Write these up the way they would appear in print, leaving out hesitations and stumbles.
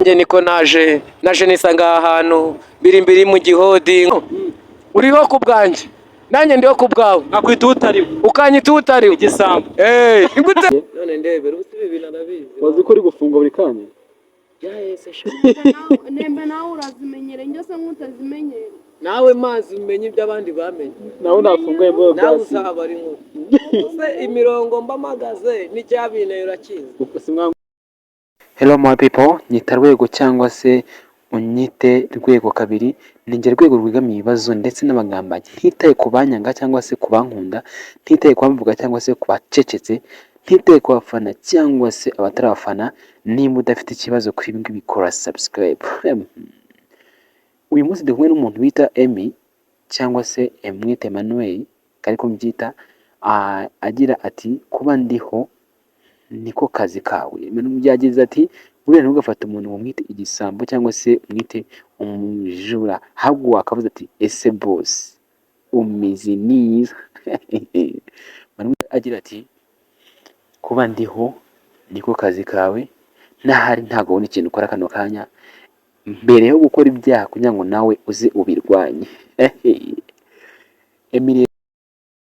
Nanjye niko naje nisanga aha hantu biri mbiri mu gihodi. Uriho ku bwanjye, nanjye ndiho ku bwawe. Nkakwita utari we. Ukanyita utari we. Igisambo. Eh, gute none? Ndebera ubu, si ibi bintu arabizi. Wazi ko uri gufungwa buri kanya? Yahese sha. Nembe nawe urazimenyere, njye se nk'utazimenyere. Nawe mazi umenye ibyo abandi bamenye. Nawe nafunguye mbo. Nawe uzaba ari inkuru se imirongo mbamagaze n'icyabinteye urakizi. Hello my people, nyita Rwego cyangwa se unyite Rwego kabiri, ni njye Rwego rwigamiye ibibazo ndetse n'amagambanyi, ntitaye ku banyanga cyangwa se ku bankunda, ntitaye ku bamvuga cyangwa se ku bacecetse, ntitaye ku bafana cyangwa se abatari abafana. Nimba udafite ikibazo kuri ibi ngibi, kora subscribe. Uyu munsi ndi kumwe n'umuntu bita Emmy cyangwa se Mwite Emmanuel, ariko mbyita, agira ati: "Kuba ndiho niko kazi kawe." Yagize ati: "Buriya ntugafate umuntu ngo umwite igisambo cyangwa se umwite umujura, ahubwo wakavuze ati: 'Ese boss, umeze neza?'" Agira ati: "Kuba ndiho niko kazi kawe, n'ahari ntabwo ubona ikintu ukora kano kanya mbere yo gukora ibyaha kugira ngo nawe uze ubirwanye." Emily.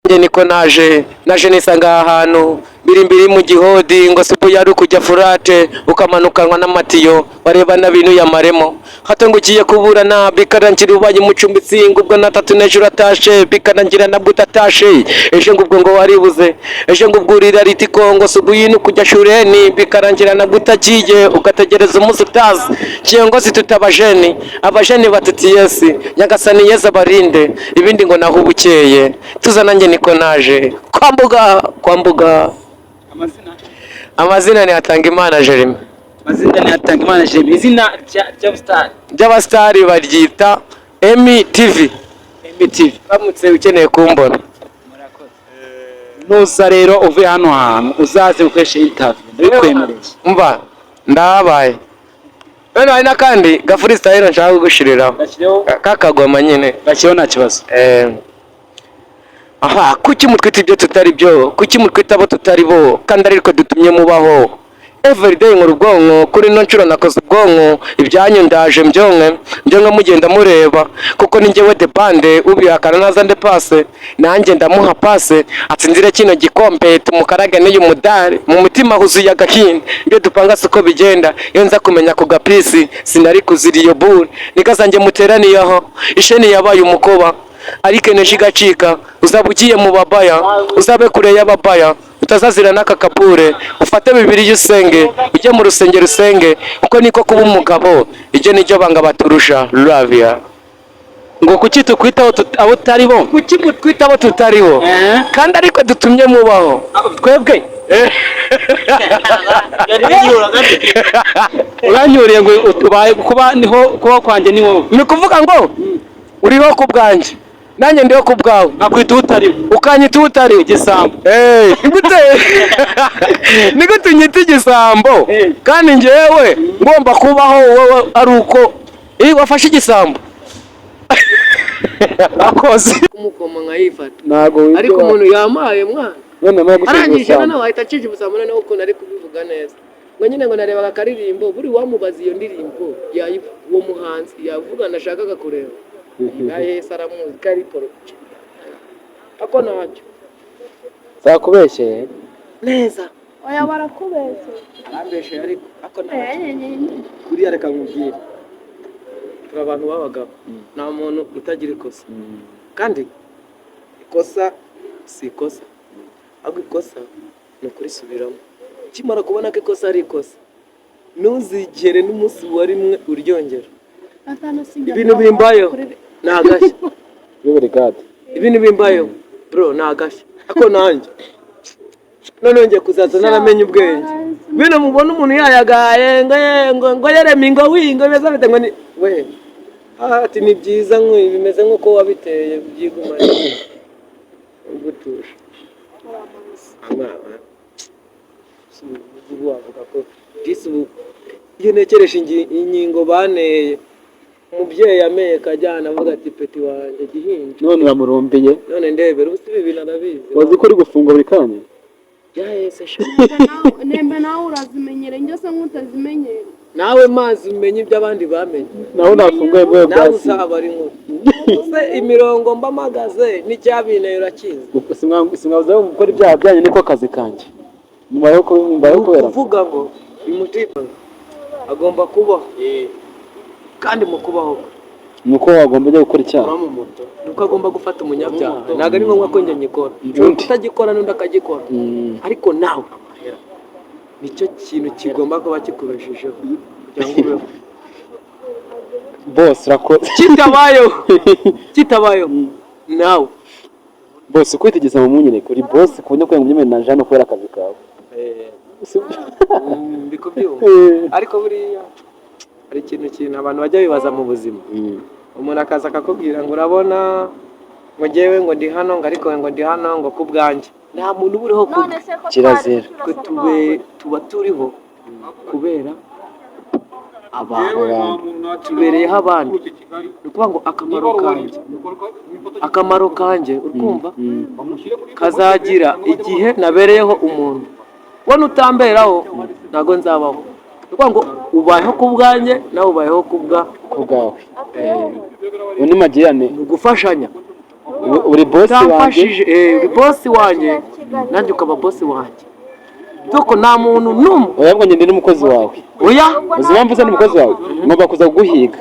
Nanjye niko naje nisanga aha hantu biri mbiri mu gihodi, ngo sipo yari ukujya furate ukamanukanwa n'amatiyo wareba n'abintu yamaremo hato ngo ugiye kuburana bikarangira ubaye umucumbitsi, ngo ubwo natatu n'ejo uratashe, bikarangira nabwo utatashe ejo, ngo ubwo ngo waribuze ejo, ngo ubwo urira ritiko, ngo subuyi ni ukujya shureni, bikarangira nabwo utagiye, ugategereza umunsi utazi. Kiongozi tutabajeni abajeni batuti yesi Nyagasani Yesu abarinde ibindi, ngo naho ubukeye tuza. Nanjye niko naje kwa mbuga kwa mbuga. Amazina? Amazina ni Hatangimana Jeremy. Amazina ni Hatangimana Jeremy, izina rya star? Ry'abasitari baryita Emi TV. MTV. Uramutse ukeneye kumbona. Nuza rero uvuye hano hantu, uzaze ukoreshe interview, ndabikwemereye. Umva, ndahabaye. None hari n'akandi ga freestyle nshaka kugushiriraho. Gashyireho. Kakagoma nyine. Gashyireho, nta kibazo. Aha, kuki mutwita ibyo tutari byo? Kuki mutwita abo tutari bo kandi ariko dutumye mubaho? Everyday nkora ubwonko, kuri ino nshuro nakoze ubwonko. Ibyanyu ndaje mbyonke mbyonke, mugenda mureba kuko ni njyewe the bande. Ubihakana naza nde pase, nanjye ndamuha pase, atsinzire kino gikombe, tumukarage n'uyu mudari. Mu mutima huzuye agahinda, ibyo dupanga siko bigenda. Iyo nza kumenya ku gapisi sinari kuzira iyo bure nigazanjye muteraniyeho. Isheni yabaye umukoba ariko eneji igacika. Uzaba ugiye mu babaya, uzabe kure y'ababaya, utazazira n'aka kapure. Ufate Bibiliya usenge, ujye mu rusengero usenge, uko niko kuba umugabo. Iryo niryo banga baturusha ravia. Ngo kuki tukwitaho abo utari bo? Kuki mutwita abo tutaribo kandi ariko dutumye mubaho? Twebwe uranyuriye ngo ubaye kuba niho kubaho kwanjye ni wowe. Ni ukuvuga ngo uriho ku bwanjye, nanjye ndiho ku bwawe. Nkakwita utari we. Ukanyita utari we. Igisambo. Eh, gute? Ni gute unyita igisambo kandi njyewe ngomba kubaho, wowe ari uko iyo wafashe igisambo? Akoze. Kumukoma nkayifata. Ntabwo. Ariko umuntu yamaye mwana. None namara gucika arangije ubusambo. Noneho ahita acija ubusambo. Noneho ukuntu ari kubivuga neza, ngo nyine ngo narebaga akaririmbo, buri wamubaza iyo ndirimbo uwo muhanzi yavuga nashakaga kureba yahese aramuzi ko ari poro ako ntacyo. Zakubeshyeye. Neza. Oya, barakubeshye. Arambeshe ariko ako ntacyo. Kuriya reka nkubwire, turi abantu b'abagabo, nta muntu utagira ikosa. Kandi ikosa si ikosa, ahubwo ikosa ni ukurisubiramo. Ukimara kubona ko ikosa ari ikosa, ntuzigere n'umunsi wa rimwe uryongera. Ibintu bimbayeho ni agashya. Kuri gade. Ibintu bimbayeho bro ni agashya. Ako nanjye none ngiye kuzaza naramenye ubwenge. Bino mubona umuntu yayagaye ngo ngo yeremi ngo wi ngo bimeze bite, ngo ni we ati ni byiza, nk'uyu bimeze nk'uko wabiteye byigumanye ugutuje. Ubu wavuga ko disi ubu iyo ntekereje inkingo baneye, umubyeyi yameye kajyana avuga ati: "Petit wanjye gihinja." None uramurumbiye. None ndebera ubu, si ibi bintu arabizi. Wazi ko uri gufungwa buri kanya? Yahese sha. Nembe nawe urazimenyere, njye se nk'utazimenyere. Nawe mazi umenye ibyo abandi bamenye. Nawe nafunguye bwe Nawe bwasi. uzaba ari inkuru. Ese imirongo mbamagaze n'icyabinteye urakizi? Simwabuze gukora ibyaha byanyu, niko kazi kanjye. Mubayeho Ni kubera ukuvuga ngo uyu mutipe agomba kubaho, kandi mu kubaho kwe ni uko wagomba ujya gukora icyaha. Ni uko agomba gufata umunyabyaha. Ntabwo ari ngombwa ko njye nyikora, nshobora Undi. kutagikora n'undi akagikora, ariko nawe nicyo kintu kigomba kuba kikubeshejeho kugira ngo ubeho. Bose urakoze. Kitabayeho, kitabayeho nawe. Bose ukwitegeza mu munyereko uri boss ku buryo kugira ngo ubyemere, naje hano kubera akazi kawe. Ndi kubyumva, ariko buriya hari ikintu abantu bajya bibaza mu buzima. Umuntu akaza akakubwira ngo urabona ngo njyewe ngo ndi hano, ngo ariko ngo ndi hano ngo ku bwanjye. Nta muntu uba uriho ku bwe. None se ko Kirazira. Twe tube tuba turiho kubera abantu. Abantu. Tubereyeho abandi. Ni ukuvuga ngo akamaro kanjye urumva kazagira igihe nabereyeho umuntu. We nutamberaho ntabwo nzabaho. Ni ukuvuga ngo ubayeho ku bwanjye, nawe ubayeho ku bwa Ku bwawe undi magirane. Ni ugufashanya. Uri boss wanjye. Utamfashije, uri boss wanjye, nanjye ukaba boss wanjye. Doko nta muntu n'umwe. Oya, ngo ngende n'umukozi wawe. Oya. Uzi impamvu uza n'umukozi wawe? Ngomba kuza kuguhiga.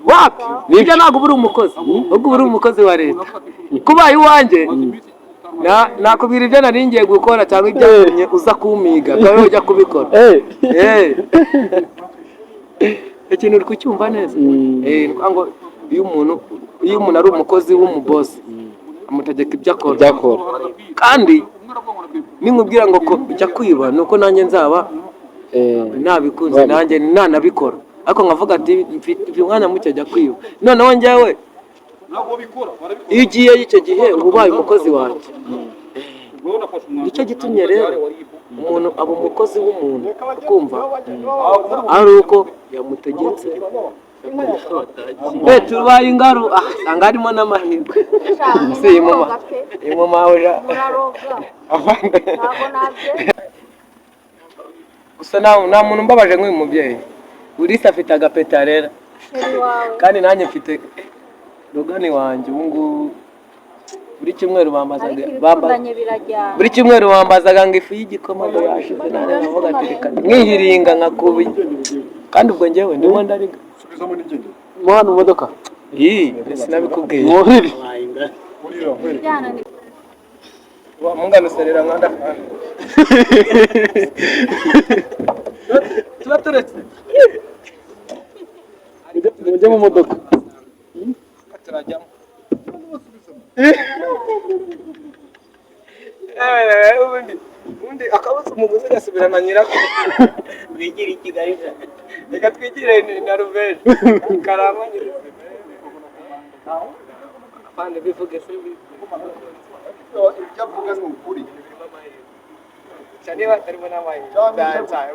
Wapi, nibyo, ntabwo uba uri umukozi, ahubwo uba uri umukozi wa leta. Kubaye iwanjye nakubwira ibyo nari ngiye gukora cyangwa ibyatumye uza kumpiga, akaba ariwe ujya kubikora. Ikintu uri kucyumva neza? Ni ukuvuga ngo iyo umuntu ari umukozi w'umubosi, amutegeka ibyo akora. Ibyakora. Kandi ninkubwira ngo ko ujya kwiba, ni uko nanjye nzaba nabikunze, nanjye nanabikora, ariko nkavuga ati mfite umwanya muke, ajya kwiba. Noneho njyewe iyo ugiye icyo gihe uba ubaye umukozi wanjye. Nicyo gitumye rero umuntu aba umukozi w'umuntu, ukumva ari uko yamutegetse. Tubaye ingaru, usanga harimo n'amahirwe. Si iyi mama, iyi mama uja Muraroga, ntabwo nabyemera. Gusa nta muntu mbabaje nk'uyu mubyeyi. Burisi afite agapeta rero. Chéri wawe. Kandi nanjye mfite rogani wanjye ubu ngubu. Buri cyumweru bambazaga Ariko ibikundanye birajyana. Buri cyumweru bambazaga ngo ifu y'igikoma ngo yashize, nanjye nkavuga ati reka mwihiringa nkakubi, kandi ubwo njyewe ndimo ndariga. Mo hano mu modoka. Ii, sinabikubwiye. Muhiri. Bijyana ni Munganuserera nkanda tuba turetse. Mujye mu modoka. Turajyamo. Ubundi akabuze umuguzi gasubirana nyirako. Twigire i Kigali, reka twigire na Rubeje Karama nyir'izina. Afande, bivuge se. Ibyo avuga ni ukuri. Cyane niba hatarimo n'amahirwe. Cyane cyane.